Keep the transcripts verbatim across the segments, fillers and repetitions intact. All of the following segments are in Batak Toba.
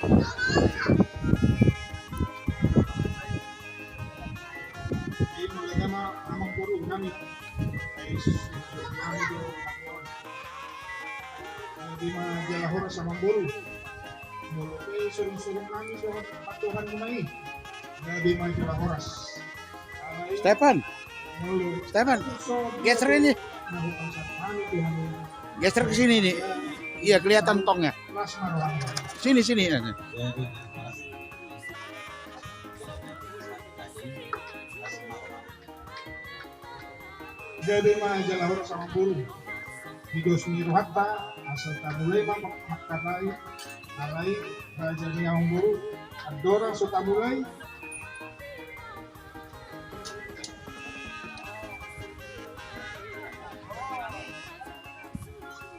Jadi, mulai sama amangboru nami. Guys, nami do. Jadi, ma jala horas amangboru. Molo pe surung-surung nami so patuhan nami. Jadi, ma jala horas. Stefan. Stefan, geser ini. Geser ke sini nih. Iya, kelihatan tongnya. Sini, sini. Jadi, ma jala horas amangboru. Di dos ni rohanta, asa tamulai ma mangkatai, alai raja ni amangboru, andorang so tamulai.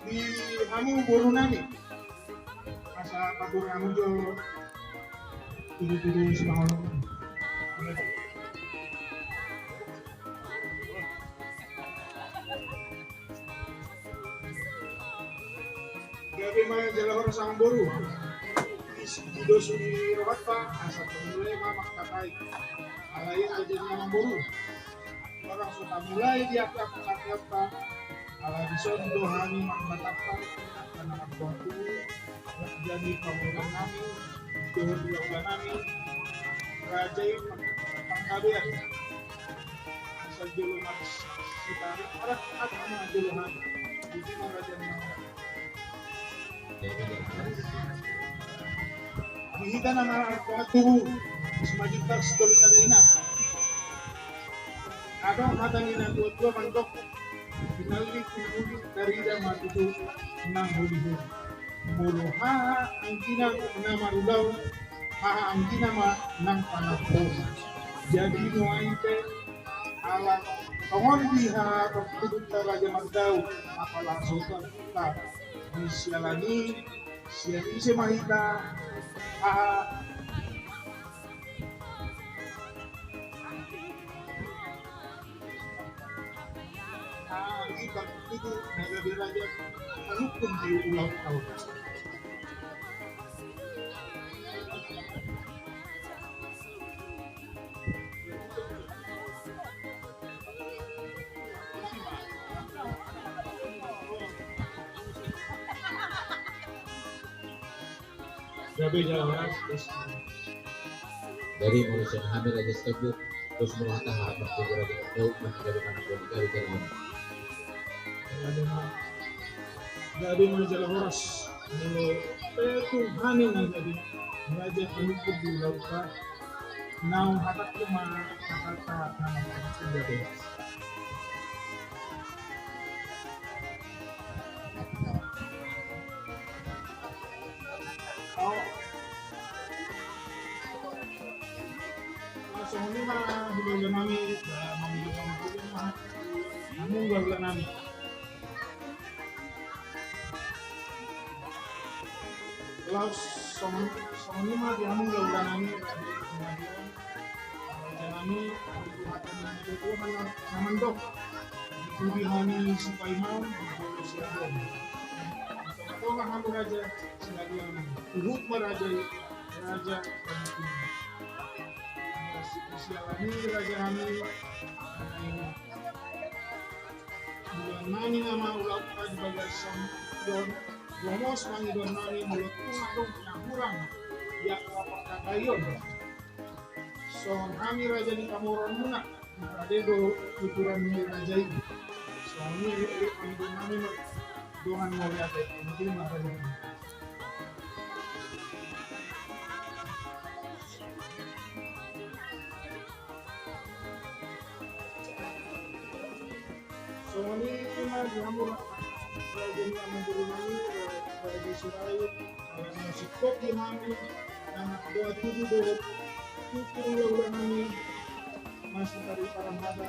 Di hamu boru nami. Asa patur hamu jo. Tudu-tudu simanganon. Gabe ma jala horas amangboru. Di dos ni rohanta, asa tamulai ma mangkatai. Alai raja ni amangboru. Andorang so tamulai di angka pangkataion, ala dison do hami manghatahon angka na margoar tubu, raja ni pamoruon nami, dohot hulahula nami, raja i panggabean. Asa jolo marsitarik, arak, arak, arak, jolo hami. Isi ma raja ni. Di hita na margoar tubu, Simanjuntak Sitolu Sada Ina. Adong hata ni na tua-tua mandok, pinallik pinallik tarida ma tutu nang holi-holi. Molo haha anggina na marulaon, haha anggina ma nang pangarahon. Jadi nuaeng pe ala tongon di haha parpudunta Raja Mardau, apala sota di siala ni, sian ise ma hita, haha, haha, i parpudun na gabe raja, panungkun di ulaon taon. Gabe jala horas, terus. Jadi, molo sian hami Raja Sitambun, terus molo hata hata, terus gabe mana, gabe mana, gabe mana. Gabe ma jala horas. Molo pe tu hami na gabe raja panungkun di ulaonta, naung hatangku ma hata-hata na mangkatai. Songon i ma hulahula nami, hamu hulahula nami. Laos songon i ma di hamu hulahula nami, raja nami, Tuhan na mandok. Di pudi hami sipaimaon, di jolo siagon. Tonga-tonga hamu raja, sinagian huhut ma raja i, raja. Siala ni raja nami, idoan nami nama ulaon di bagasan on, gomos mangidoan nami molo tung adong na hurang di angka pangkataion. Songon hami raja ni pamoruonmuna, rade do tuturan ni raja i. Songon i, i, i, pangidoan nami ma, dongan mauliate, i ma raja i. Songon i ma di hamu raja ni amangboru nami, raja Sirait, ala na singkop di hami, na doa tubu dohot tutu hulahula nami, masih tadi parang hata,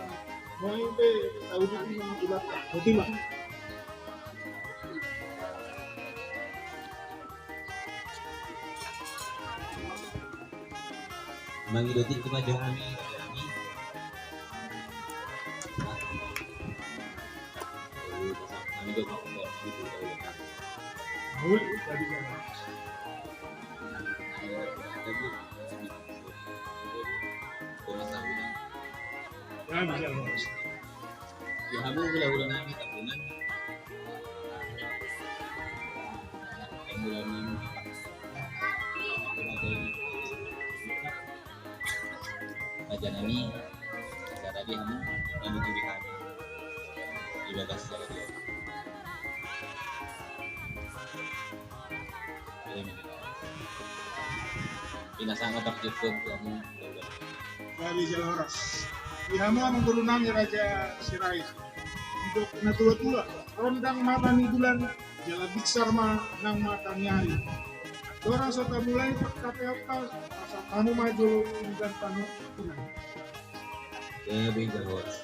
nuaeng pe tauduti ma ulak, boti ma. Mangido tingki ma jo hami. Hami jo ma. Ui, tadi kan. Di hamu hulahula nami Tambunan. Raja nami, sada di hamu, nami turi hami. Di bagas sada dia. Ina sangat takjub tu hamu. Gabe jala horas. Di hamu amang boru nami Raja Sirait. Didok natuatua, rondang mata ni bulan, jala binsar ma nang mata ni ari. Andorang so tamulai pangkataion, pasahat hamu ma jolo pinggan panungkunan. Gabe jala horas.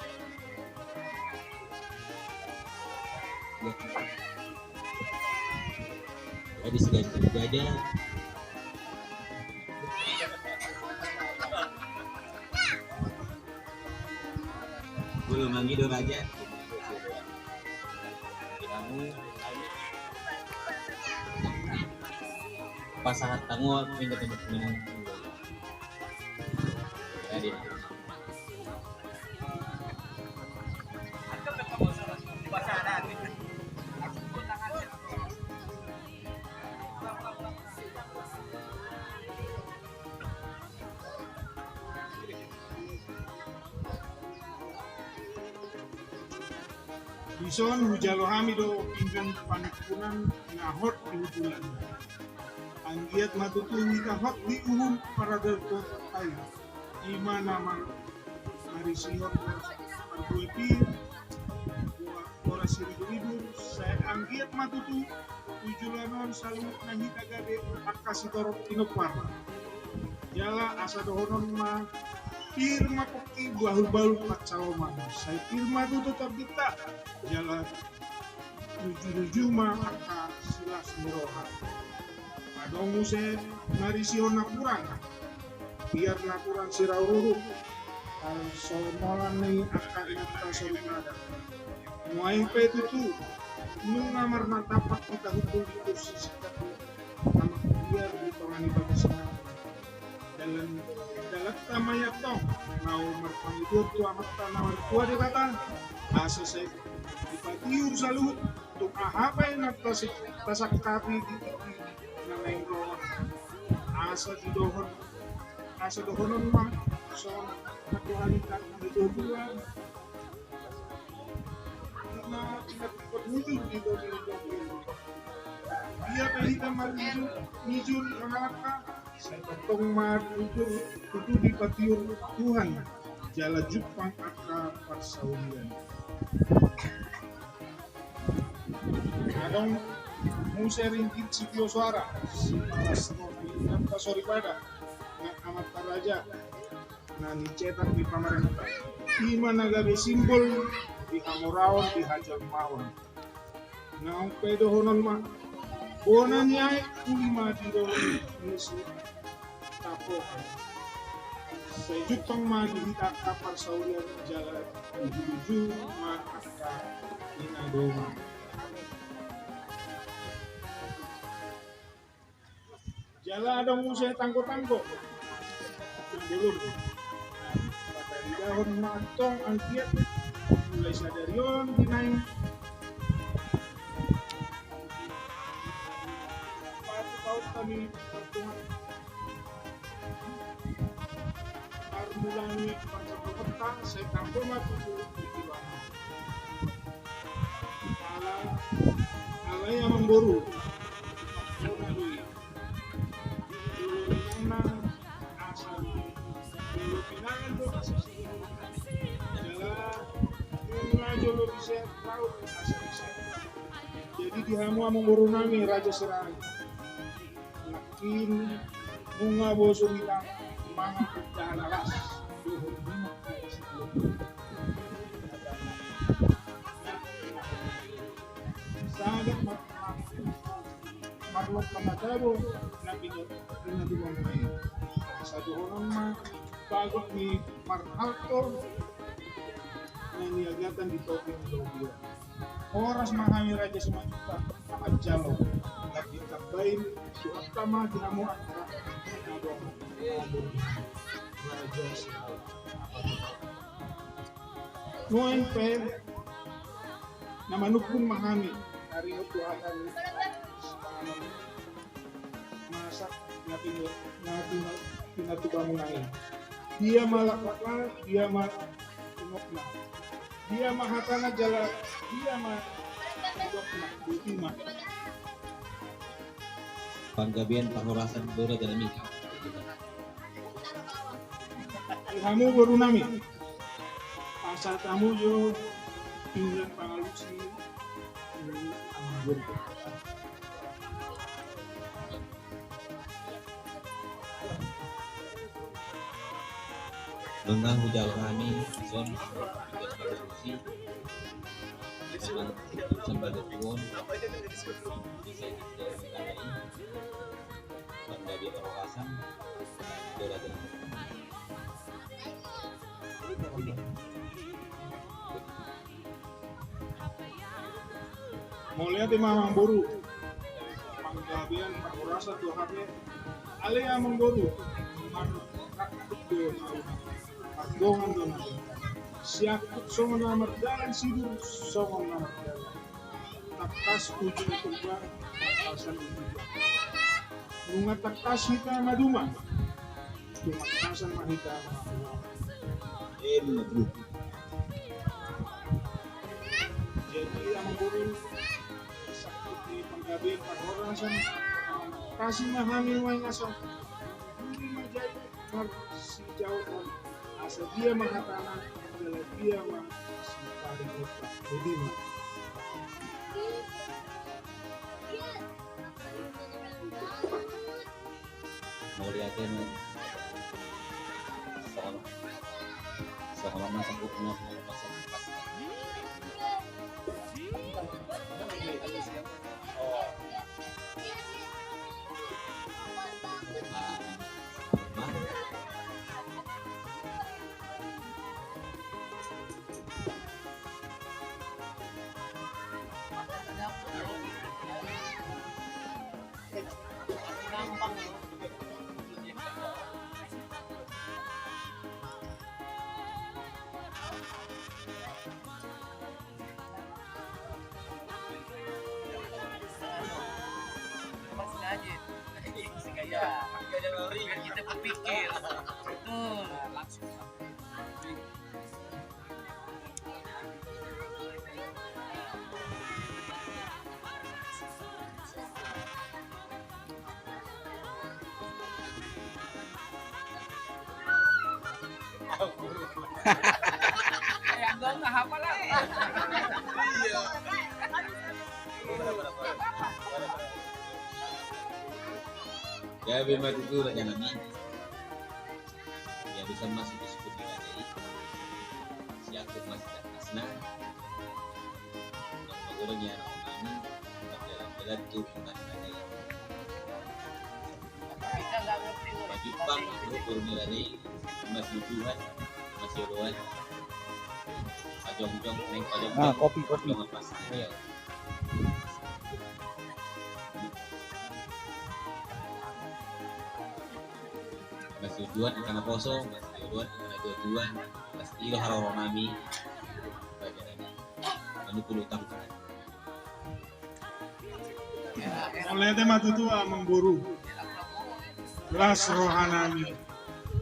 Jadi sudah itu aja. Bulu mangido raja. Kamu pasahat tangu pindah-pindah. Jadi. Dison hujalo hami do pinggan panungkunan na hot di hutulan. Anggiat ma tutu hita hot di uhum paradat kota ai. Ima na marisihon parbue pir, boras siridur-idur, sai anggiat ma tutu tu joloan on saluhutna hita gabe angka sitorop pinompar. Jala asa dohonon ma pir ma pongki, bahul-bahul pansalongan, sai pir ma tutu tondinta. Jala uju-uju ma angka silas ni roha. Adong muse marisihon na kurang, biar na kurang sirau ruru, parsomolan ni angka inanta soripada. Nuaeng pe tutu nunga marmartapak hita hundul di kursi singkat i, amang biar di tonga ni bagas nami. Dalan, dalanta ma i antong, naung marpangidoan tu Amanta na martua Debata, asa sai dipatiur saluhut, tung aha pe na tasi-, tasangkapi di tingki na naeng ro on. Asa didohon, asa dohonon ma songon na dohononta di tuatua. Ia pe hita marnijur, nijur mangalangka, sai tongtong ma tutu dipatiur Tuhan jala jumpang angka parsaulian. Adong muse ringgit sitio soara, sipalas roha ni inanta soripada, nang amanta raja, na nicetak ni pamarenta. Ima na gabe simbol di hamoraon di hajalmaon. Naung pe dohonon ma, bona ni aek uli ma di dolok ni sitapokan. Sai jumpang ma di hita angka parsaulian jala uju-uju ma angka ina dongan. Jala adong muse tanggo-tanggo. Dahon ma antong anggiat mulai sadari on di naeng. Patupahon hami partongan parmulaan ni parjambaronta, sai tanggo ma tutu di ibana. Ala, alai amang boru. Jolo pinangan do asa. Jala nunga jolo bisa laut asa bisa. Jadi di hamu amang boru nami Raja Sirait. Nangkin nunga bosur hita mangan indahan alas. Sagat ma-, marlompan na tabo na pino-, pinodohon i. Asa dohonon ma bagot ni marhalto na niagatan di topi ni lobi on. Horas ma hami Raja Simanjuntak na manjalo, na pinarbaen Tuhanta ma di hamu angka na Nuaeng pe na manungkun ma hami, taringot tu hata ni sipanganon masak na pina-, na pina-, pinatubamuna i. Dia ma laklakna, dia ma ungopna, dia ma hatana jala dia ma ungopna, botima. Panggabean parhorasan do raja nami. Di hamu boru nami, pasahat hamu jo pinggan pangalusi. Nunga hujalo hami dison, sambal tuon. Panggabean parhorasan do raja nami. Mauliate ma amangboru. Panggabean parhorasan do hape. Ale amangboru, marrangkup do hau, mardongan do nami. Siangkup songon na mardalan, sidur songon na mardalan. Tangkas ujung purba, tangkasan ujung purba. Nunga tangkas hita maduma, tumangkasan ma hita mamual. Jadi amangboru, sangkut ni panggabean parhorasan, tangkasi ma hami nuaeng asa duri ma jai marsijaotan, asa dia ma hatana jala dia ma siparingotan. Jadi ma. Mauliate ma. Songon, songon ma sangkutna, songon ma sangkutna. Kita berpikir. Betul. Gabe ma tutu raja nami. Ia bisa masuk di suku di raja i. Siangkup masuk di atasna. Nang magoreng ia anak nami. Berjalan-jalan tu bukan raja i. Majumpang tu guru ni raja i. Masiuduhan, masioloan. Pajongjong, naeng pajongjong. Ah, kopi, kopi. Pajongjong pas dia. Masiuduhan angka naposo, masioloan angka natuatua, pasti do haroro nami. Raja nami. Manungkun utang. Mauliate ma tutu amangboru. Las roha nami.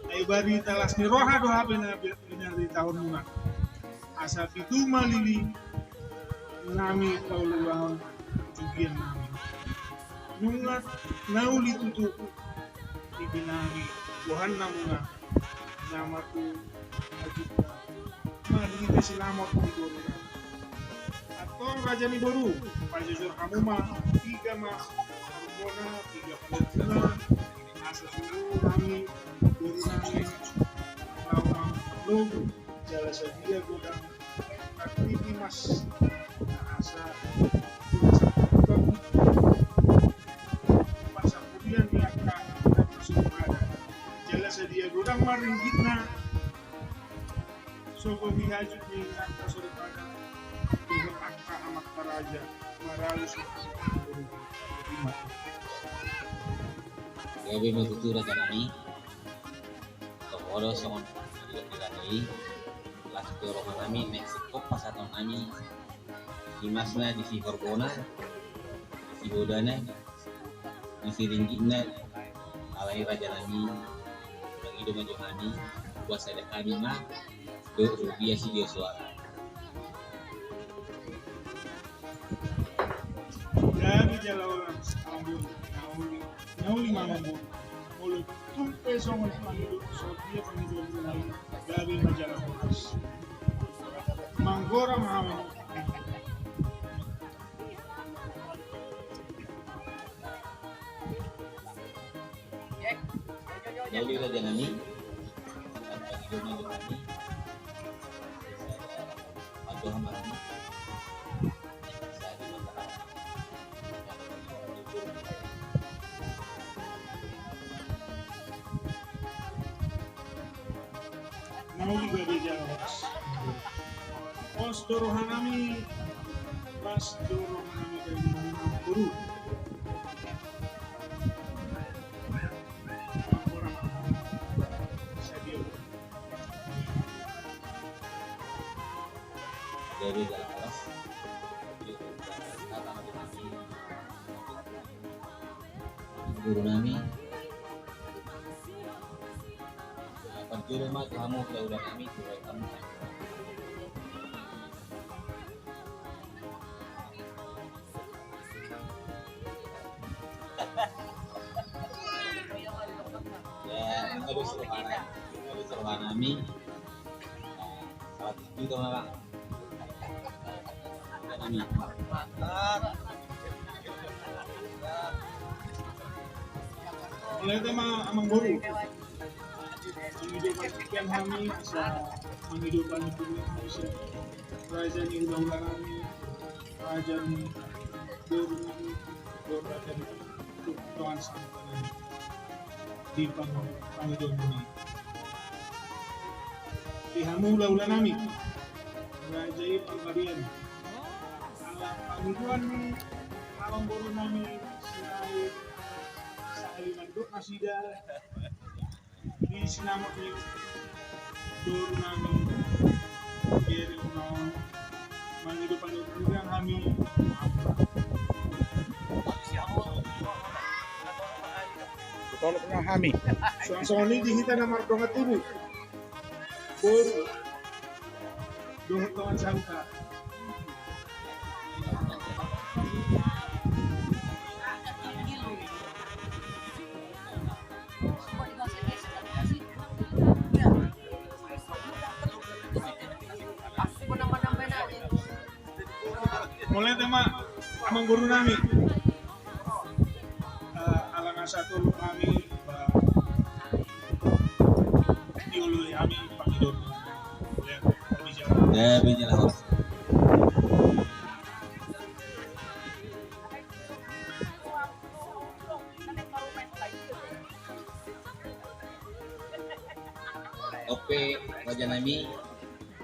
Ai barita las ni roha do hape na bi-, binaritahonmuna. Asa pitu ma lili nami pauluan jugian nami. Nunga na uli tutu ipi nami bohan namuna. Nama tu ajuta. Mari kita selamat di boru. Atau raja ni boru, pajojor hamu ma, piga ma, bona, piga bona, asa suru nami, boru nami, lawan logo, jala sadia godang, tapi di mas, asa, asa, Pasamudian ni angka na so pada. Jala sadia godang ma ringgitna. So boi hajut ni angka so pada. Dohot angka amanta raja. Maralus. Gabe ma tutu raja nami. Tong olo songon i, las tu roha nami, mansai singkop pasahaton nami. Disi masna, disi horbo na, disi hoda na, disi ringgit na. Alai raja nami, mangido ma jo hami, hupasahat hami ma dohot rupiah sitio soara. Gabe jala horas, Amang Boru. Na uli, na uli ma, Amang Boru. Molo tung pe songon pangido, songon dia pangido, gabe ma jala horas. Manggora ma hami. Jadi raja nami, na uli gabe jala horas. Pos do roha nami, las do roha nami, Amang Boru. Jadi jala horas. Boru nami. Parjolo ma tu hamu hulahula nami, tu hamu. Ya, halus roha nami. Halus roha nami. Seratus juta ma, Bang. Mauliate ma, Amang Boru. Mangido pangidoan hami, asa mangido pangidoan hami, asa raja ni hulahula nami, raja ni boru nami, boru raja ni Tuhan sampai di pang-, pangidoan ni. Di hamu hulahula nami, Raja i Panggabean. Ala pangidoan ni amangboru nami Sirait, sahali mandok nasida di sinamot ni boru nami, Gere Unaon, mangido pangidoan hami. Tolong hami. Songon i di hita na mardongan tubu, boru dohot dongan sahuta. Mauliate ma, amangboru nami. Eh, ala nga satolop hami, ba, dioloi hami pangidoan. Ya, bisa. Ya, bisa lah, Bos. Oke, raja nami.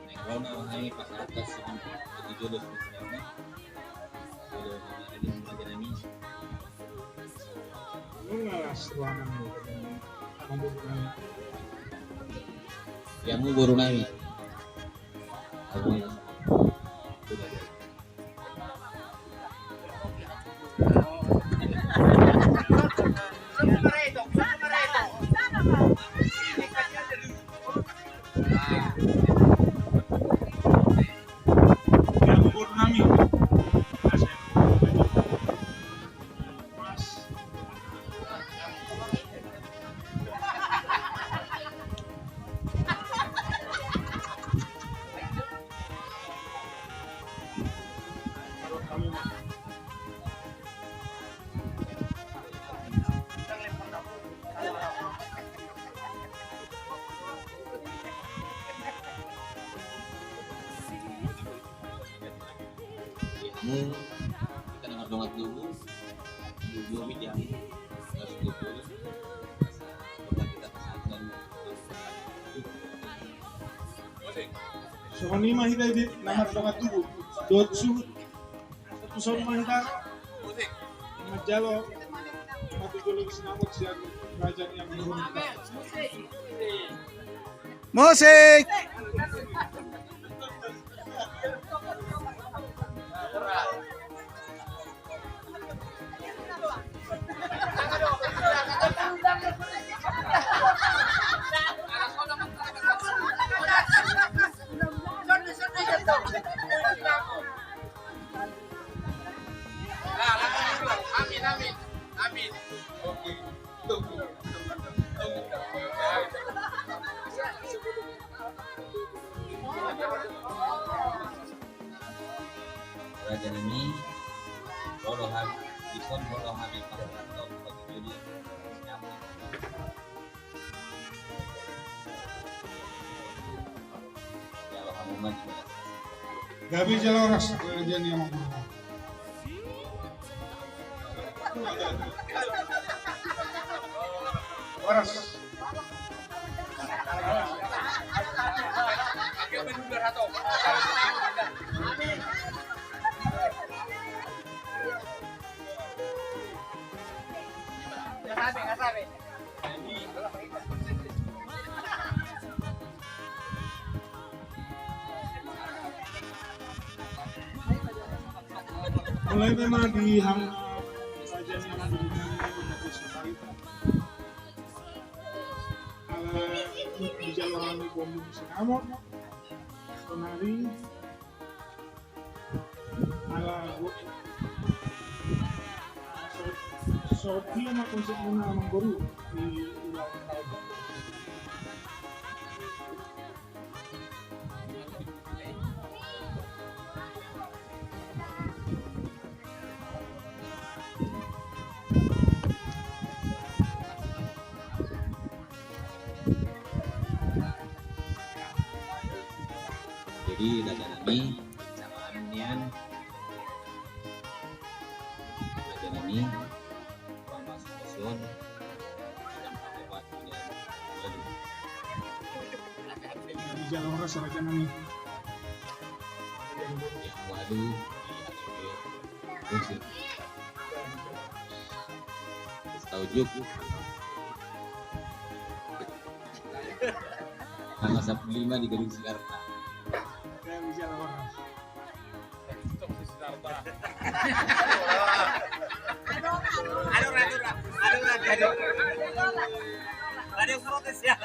Naeng ro ma hami pasahat songon i, jolo songon i. Jolo songon i, raja nami. Nunga las roha nami. Amangboru nami. Ia mu boru nami. Hamu, hita na mardongan tubu, tubu mi di hamu. Songon i ma hita di na mardongan tubu dohot suhut. Songon i ma hita manjalo, matu jolo di sinamot sian Musik. Amin, amin, amin. Oke. Raja nami, ro do hami, dison ro do hami, pas, pas, pas, jadi, Gabe jala horas, raja ni amang. Horas. Mulai memang di hang saja memang di hang. Ala di jalan di bom sinamot. Sonari Ala go-, so, so dia ma konsep muna amang boru di ulaon. Jadi raja nami, jangan nian raja nami, pamas kosion, jangan pakai batu nian. Waduh. Di jalan ras raja nami. Yang waduh, di H T P. Tahu juk. Tanggal sapuluh lima di Gedung Sidarta. Aduh, aduh, aduh, aduh, aduh. Ada yang protes ya.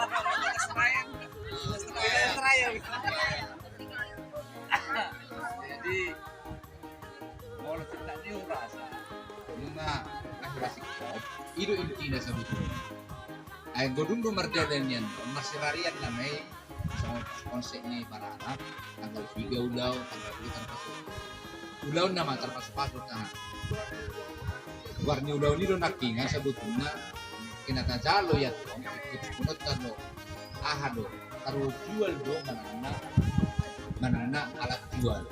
Jadi, molo cerita ni rasa, nunga, nah, rasa kau, i do intina sabotulna. Ai godung do mardalan nian, marsirarian nama i, songon konsep ni baranak, tanggal tiga ulaon, tanggal dua tarpasu. Ulaon nama tarpasu-pasu, aha. Goar ni ulaon i do nangkiningan sabotulna, kena tajalo i antong, ikut sepunot tano, aha do, tarjual do, manang na, manang na alat jual.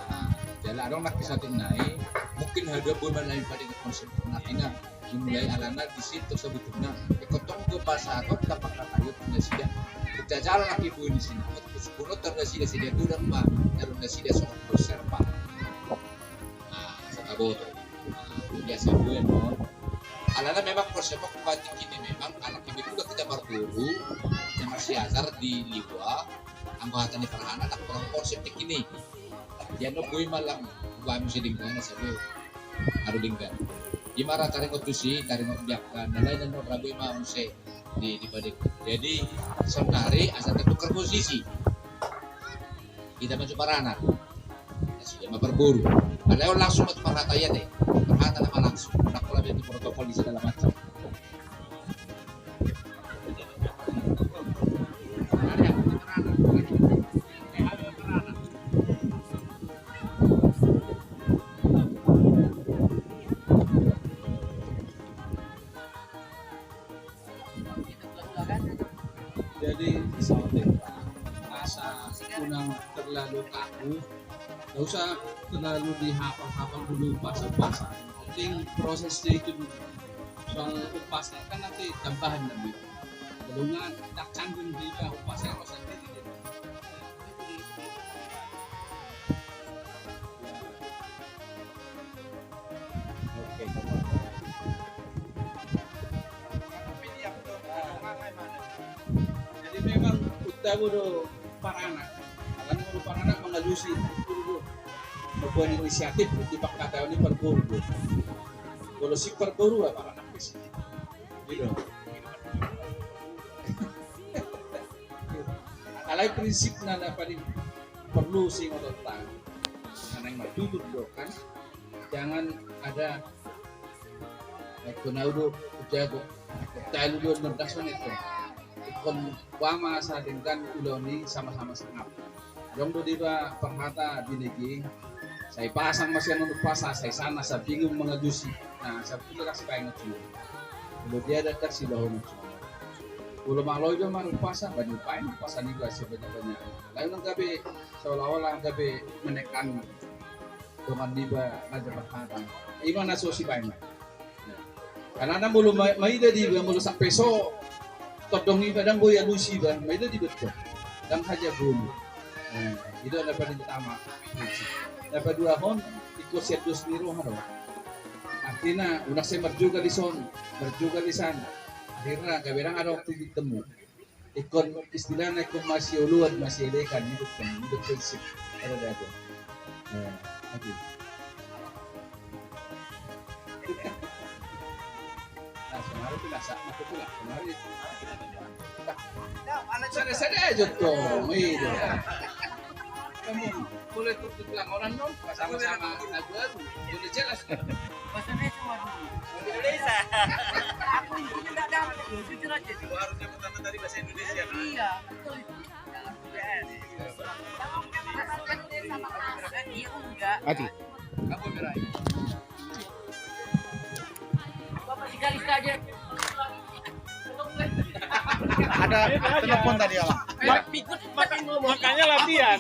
Nah, jala adong nangkin sahat nai, mungkin haduan boi ma nai pada konsep nangkin na, dimulai alana di situ sabotulna, ikut tong do bahasa atau dapat kata yuk nasida. Kita jalan lagi boi di sini, ikut sekolah tar nasida, sida gudang ma, tar nasida songon konser ma. Nah, sakaboto. Nah, biasa gue no. Alana memang konsep aku batik ini memang anak ibu juga kita marguru, yang masih azar di Liwa, anggo hata ni parhana, anak orang konsep ini. Dia no boi malam, gua mesti dingkan, sabu. Aduh dingkan. Di mara taringot tusi, taringot biakkan, dan lain dan boi malam se di, di badik. Jadi, saonari, asa tertukar posisi. Kita maju parana. Nasida ma parboru. Padahal langsung maju parhata ia te. Parhata nama langsung. Nak pola dia protokol di segala macam. Jadi, soalnya rasa unang terlalu kaku, nggak usah terlalu dihafal-hafal dulu bahasa-bahasa. Penting prosesnya itu dulu. Soal upasnya kan nanti tambahan lebih. Kalau nggak, tak canggung juga upasnya, rasa diri. Oke, oke. Tabo do paranak. Alana molo paranak mangalusi, mambuat inisiatif di pangkataion ni parboru do. Molo sing parboru, ah, paranak pe sing. Gitu. Alai prinsipna na paling perlu diingot on, na naeng martutur do kan. Jangan ada, eh, ingkon au do jago, talu do nondas on itu. Ingkon umpama sadenggan ulaon i sama-sama sangap. Adong do diba parhata binege, sai pasang ma sian on umpasa, sai sana, sai bingung mangalusi. Nah, sabotulna las baen on cuma. Molo dia datang si bahon on cuma. Molo malo iba marumpasa, bani baen umpasa niba sebanyak-banyak. Lalu nang gabe seolah-olah gabe menekan dongan niba na jabat hata. Ima na so sibaen. Karena molo ma-, maida diba, molo sampe so tondong iba, ndang boi alusi iba, maida diba tong. Ndang haja bolu. Nah, itu na paling utama. Na paduahon, ingkon sian dos ni roha do. Artina, unang sai marjogal dison, marjogal disan. Akhirna, gabe ndang adong titik temu. Ingkon istilahna ingkon masioloan, masielekan, hidup kan, hidup prinsip. Ada dah tu. Eh, oke. Nah, kemarin tu dah sak, aku tu lah, kemarin. Sada-sada aja tu, iya. Kamu boleh tutup lah, orang dong, sama-sama lagu-lagu. Boleh jelas. Bahasa Indonesia, waduh. Indonesia. Aku intinya nggak dapet, loh, jujur aja. Gua harusnya pertama tadi bahasa Indonesia. Iya, betul itu. Bahasa Indonesia sama kasar. Iya, enggak. Adi. Bapak tiga lista aja. Ada telepon tadi, Alang. Ma-, makanya latihan.